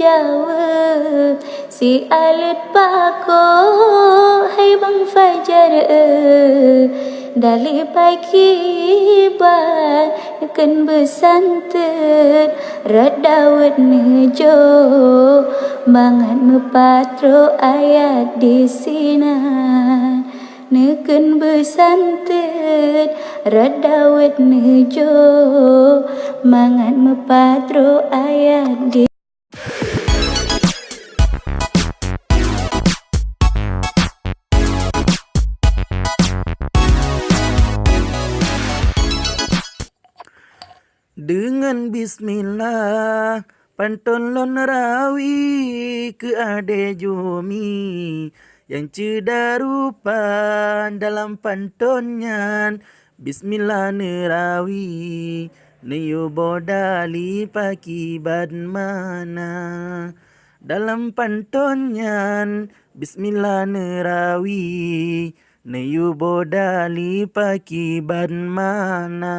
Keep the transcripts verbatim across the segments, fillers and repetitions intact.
Yawe, si alet pako, hai bang fajar, eh, dali pagi ban, neuken beusantet, rot Daud neujo, mangat meupatroh ayat di sinan. Neuken beusantet, rot Daud neujo, mangat meupatroh ayat di Deungon bismillah, panton lôn rawi keu adé Jumi nyang ceuda rupa dalam panton nyan. Bismillah neurawi, neuyue boh dali pakiban mana. Dalam panton nyan, bismillah neurawi, neuyue boh dali pakiban mana.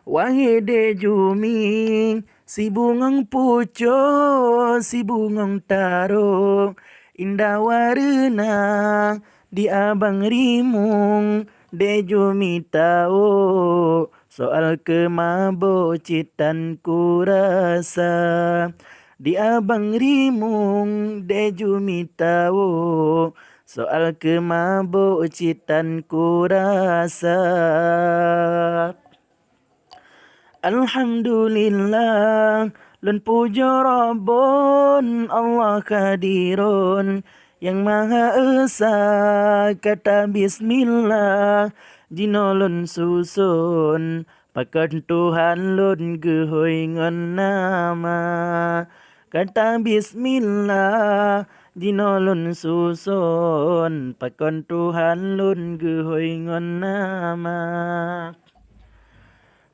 Wahé dé Jumi, si bungong pucok, si bungong tarok, indah wareuna, di abang rimueng, dé Jumi tawök, soal keu mabök cit tan kurasa. Di abang rimueng, dé Jumi tawök, soal keu mabök cit tan kurasa. Alhamdulillah, lôn pujoe Rabbon Allah Khadirun nyang Maha Esa. Kata bismillah jinoe lôn suson, pakon Tuhan lôn geuhôi ngon nama. Kata bismillah jinoe lôn suson, pakon Tuhan lôn geuhôi ngon nama.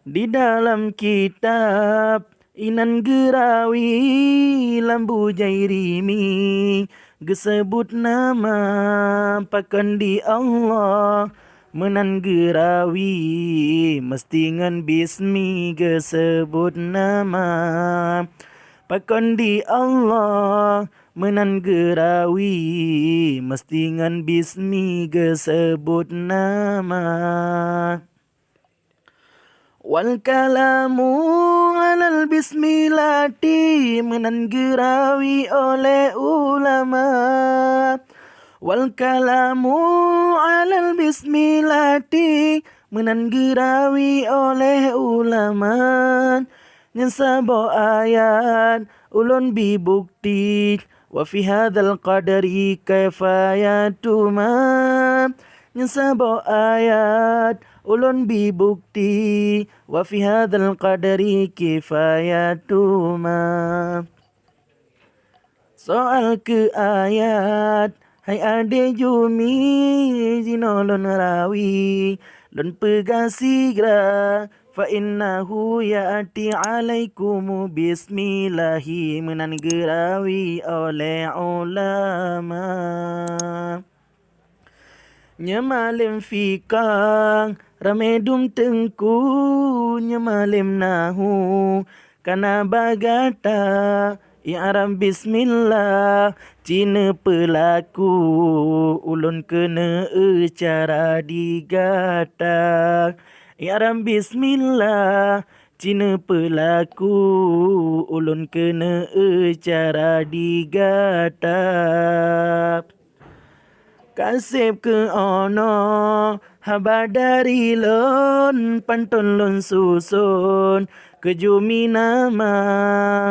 Di dalam kitab inan geurawi lam bujai rimi geuseubut nama, pakon di Allah meunan geurawi, meusti ngon bismi geuseubut nama. Pakon di Allah meunan geurawi, meusti ngon bismi geuseubut nama. Wal kalamu alal bismillati meunan geurawi oleh ulama. Wal kalamu alal bismillati meunan geurawi oleh ulama. Nyan saboh ayat ulôn bi bukti, wa fi hadzal qadri kifayatuma. Nyan saboh ayat ulôn bi bukti, wa fi hadzal qadri kifayatuma. Soal keu ayat, hai adé Jumi, jinoe lôn rawi, lôn peugah sigra, fa innahu ya'ti alaikum bismillahi meunan geurawi oleh ulama. Nyoe malem fikah ramé dum teungku, nyoe malem nahu kana bak gata. I'rab bismillah ci neupeulaku, ulôn keuneuk eu cara di gata. I'rab bismillah ci neupeulaku, ulôn keuneuk eu cara di gata. Ka seb keu 'oh noe haba dari lôn, panton lôn suson keu Jumi nama,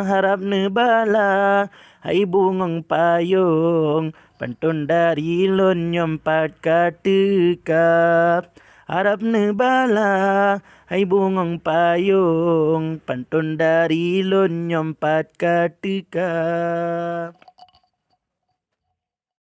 harab neubala hai bungong payong, panton dari lôn nyoe pat ka teuka. Harab neubala hai bungong payong, panton dari lôn nyoe pat ka teuka.